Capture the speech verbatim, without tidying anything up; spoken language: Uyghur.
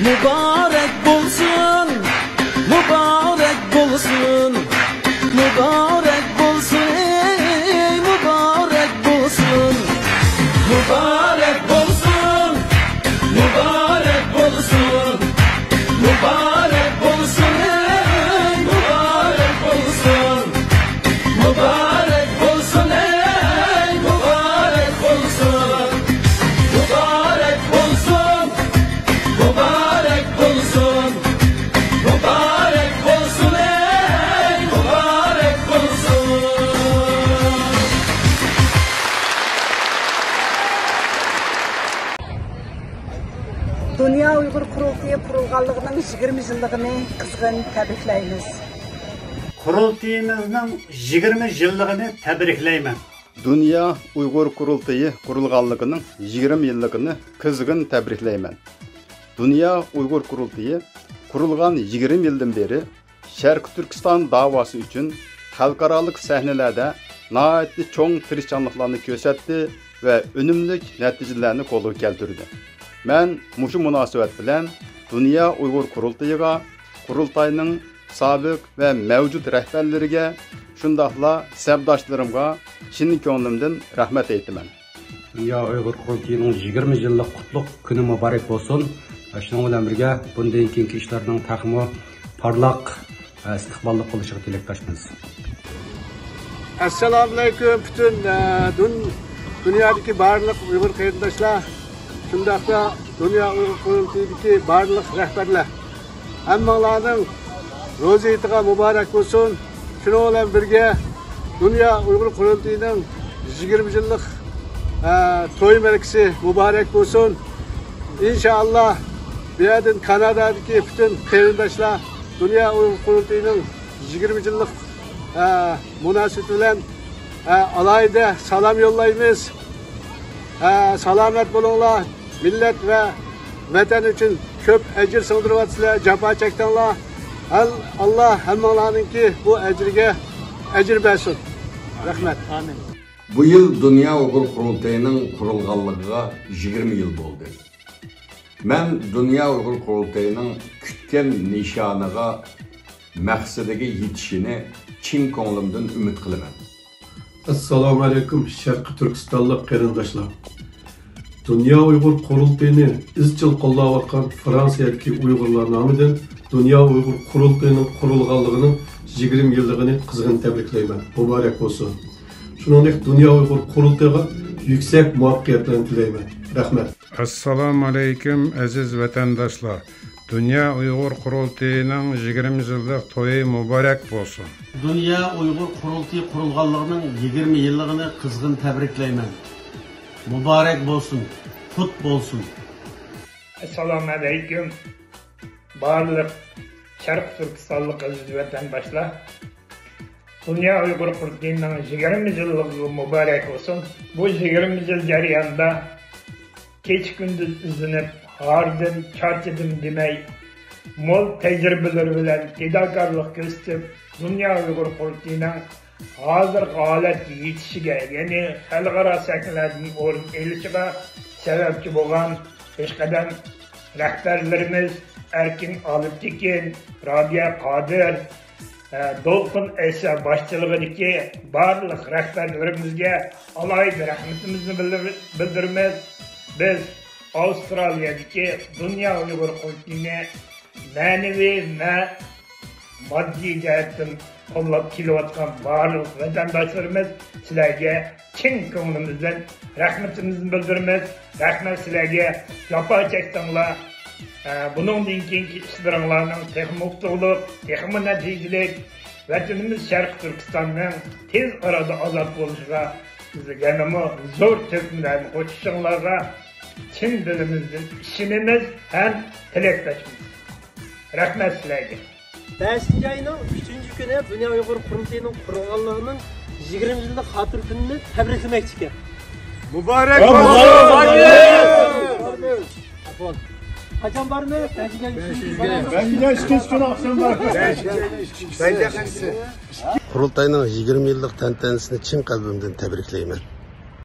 مۇبارەك بولسۇن، مۇبارەك بولسۇن، مۇبارەك بولسۇن، ئەي مۇبارەك بولسۇن. مۇبارەك بولسۇن، مۇبارەك بولسۇن، مۇبارەك بولسۇن، ئەي مۇبارەك بولسۇن. مۇبارەك بولسۇن، ئەي مۇبارەك بولسۇن. مۇبارەك بولسۇن، مۇبارەك بولسۇن. مۇبارەك بولسۇن، ئەي مۇبارەك بولسۇن. دۇنيا ئۇيغۇر قۇرۇلتىيى قۇرۇلغانلىقىنىڭ يىگىرمە يىللىقىنى قىزغىن تەبرىكلەيمىز. قۇرۇلتىيىمىزنىڭ يىگىرمە يىللىقىنى تەبرىكلەيمەن. دۇنيا ئۇيغۇر قۇرۇلتىيى قۇرۇلغانلىقىنىڭ يىگىرمە يىللىقىنى قىزغىن تەبرىكلەيمەن. دۇنيا ئۇيغۇر قۇرۇلتىيى قۇرۇلغان يىگىرمە يىلدىن بېرى شەرقىي تۈركىستان داۋاسى ئۈچۈن خەلقئارالىق سەھنىلەردە ناھايىتى چوڭ تىرىشچانلىقلارنى كۆرسەتتى ۋە ئۈنۈملۈك نەتىجىلەرنى قولغا كەلتۈردى. مەن مۇشۇ مۇناسىۋەت بىلەن دۇنيا ئۇيغۇر قۇرۇلتىيىغا، قۇرۇلتاينىڭ سابىق ۋە مەۋجۇت رەھبەرلىرىگە، شۇنداقلا سەپداشلىرىمغا چىن كۆڭلۈمدىن رەھمەت ئېيتىمەن. دۇنيا ئۇيغۇر قۇرۇلتىيىنىڭ يىگىرمە يىللىق قۇتلۇق كۈنى مۇبارەك بولسۇن. شۇنىڭ بىلەن بىرگە، بۇندىن كېيىنكى ئىشلارنىڭ تېخىمۇ پارلاق، ئىستىقباللىق بولۇشىغا تىلەكداشمىز. ئەسسالامۇئەلەيكۇم، پۈتۈن، ئە، دۇن-، دۇنيادىكى بارلىق ئۇيغۇر قېرىنداشلار، شۇنداقلا دۇنيا ئۇيغۇر قۇرۇلتىيىدىكى بارلىق رەھبەرلەر. ھەممىڭلارنىڭ روزا ھېيتىغا مۇبارەك بولسۇن. شۇنىڭ بىلەن بىرگە، دۇنيا ئۇيغۇر قۇرۇلتىيىنىڭ يىگىرمە يىللىق، ئە، توي مەرىكىسى مۇبارەك بولسۇن. ئىنشائاللا، بۇ يەردىن كانادادىكى پۈتۈن قېرىنداشلار دۇنيا ئۇيغۇر قۇرۇلتىيىنىڭ يىگىرمە يىللىق، ئە، مۇناسىۋىتى بىلەن، ئە، ئالاھىدە سالام يوللايمىز. ئە، سالامەت بولۇڭلار. مىللەت ۋە ۋەتەن ئۈچۈن كۆپ ئەجىر سىڭدۈرۈۋاتىسىلەر، جاپا چەكتىڭلار. ئال-، ئاللا ھەممىڭلارنىڭكى بۇ ئەجرىگە ئەجىر بەرسۇن. رەھمەت. ئامىن. بۇ يىل دۇنيا ئۇيغۇر قۇرۇلتىيىنىڭ قۇرۇلغانلىقىغا يىگىرمە يىل بولدى. مەن دۇنيا ئۇيغۇر قۇرۇلتىيىنىڭ كۈتكەن نىشانىغا، مەقسىتىگە يېتىشىنى چىن كۆڭلۈمدىن ئۈمىد قىلىمەن. ئەسسالامۇئەلەيكۇم، شەرقىي تۈركىستانلىق قېرىنداشلار! دۇنيا ئۇيغۇر قۇرۇلتىيىنى ئىزچىل قوللاۋاتقان فرانسىيەدىكى ئۇيغۇرلار نامىدىن دۇنيا ئۇيغۇر قۇرۇلتىيىنىڭ قۇرۇلغانلىقىنىڭ يىگىرمە يىللىقىنى قىزغىن تەبرىكلەيمەن. مۇبارەك بولسۇن! شۇنىڭدەك دۇنيا ئۇيغۇر قۇرۇلتىيىغا يۈكسەك مۇۋەپپەقىيەتلەرنى تىلەيمەن. رەھمەت. ئەسسالامۇئەلەيكۇم، ئەزىز ۋەتەنداشلار! دۇنيا ئۇيغۇر قۇرۇلتىيىنىڭ يىگىرمە يىللىق تويى مۇبارەك بولسۇن! دۇنيا ئۇيغۇر قۇرۇلتىيى قۇرۇلغانلىقىنىڭ يىگىرمە يىللىقىنى قىزغىن تەبرىكلەيمەن. مۇبارەك بولسۇن، قۇت بولسۇن! ئەسسالامۇئەلەيكۇم، بارلىق شەرقىي تۈركىستانلىق ئەزىز ۋەتەنداشلار! دۇنيا ئۇيغۇر قۇرۇلتىيىنىڭ يىگىرمە يىللىقىغا مۇبارەك بولسۇن! بۇ يىگىرمە يىل جەريانىدا كېچە-كۈندۈز ئىزدىنىپ، ھاردىم، چارچىدىم دېمەي، مول تەجرىبىلىرى بىلەن پىداكارلىق كۆرسىتىپ، دۇنيا ئۇيغۇر قۇرۇلتىيىنىڭ ھازىرقى ھالەتكە يېتىشىگە، يەنى خەلقئارا سەھنىلەردىن ئورۇن ئېلىشىغا سەۋەبچى بولغان پېشقەدەم رەھبەرلىرىمىز ئەركىن ئالپتېكىن، رابىيە قادىر، ئە، دولقۇن ئەيسا باشچىلىقىدىكى بارلىق رەھبەرلىرىمىزگە ئالاھىدە رەھمىتىمىزنى بىلدۈر-، بىلدۈرىمىز. بىز ئاۋسترالىيەدىكى دۇنيا ئۇيغۇر قۇرۇلتىيىنى مەنىۋى ۋە ماددىي جەھەتتىن قوللاپ كېلىۋاتقان بارلىق ۋەتەنداشلىرىمىز، سىلەرگە چىن كۆڭلىمىزدىن رەھمىتىمىزنى بىلدۈرىمىز. رەھمەت سىلەرگە، جاپا چەكتىڭلار. ئە، بۇنىڭدىن كېيىنكى ئىشلىرىڭلارنىڭ تېخىمۇ ئۇتۇقلۇق، تېخىمۇ نەتىجىلىك، ۋەتىنىمىز شەرقىي تۈركىستاننىڭ تېز ئارىدا ئازاد بولۇشىغا سىز يەنىمۇ زور تۆھپىلەرنى قوشۇشۇڭلارغا چىن دىلىمىزدىن ئىشىنىمىز ھەم تىلەكداشمىز. رەھمەت سىلەرگە. بەشىنچى ئاينىڭ ئۈچىنچى كۈنى دۇنيا ئۇيغۇر قۇرۇلتىيىنىڭ قۇرۇلغانلىقىنىڭ يىگىرمە يىللىق خاتىرە كۈنىنى تەبرىكلىمەكچىكەن. مۇبارەك بولسۇن! قاچان بارىمىز؟ بەشىنچى ئاينىڭ ئۈچىنچى كۈنى ئاخشام بارىمىز. قۇرۇلتاينىڭ يىگىرمە يىللىق تەنتەنىسىنى چىن قەلبىمدىن تەبرىكلەيمەن.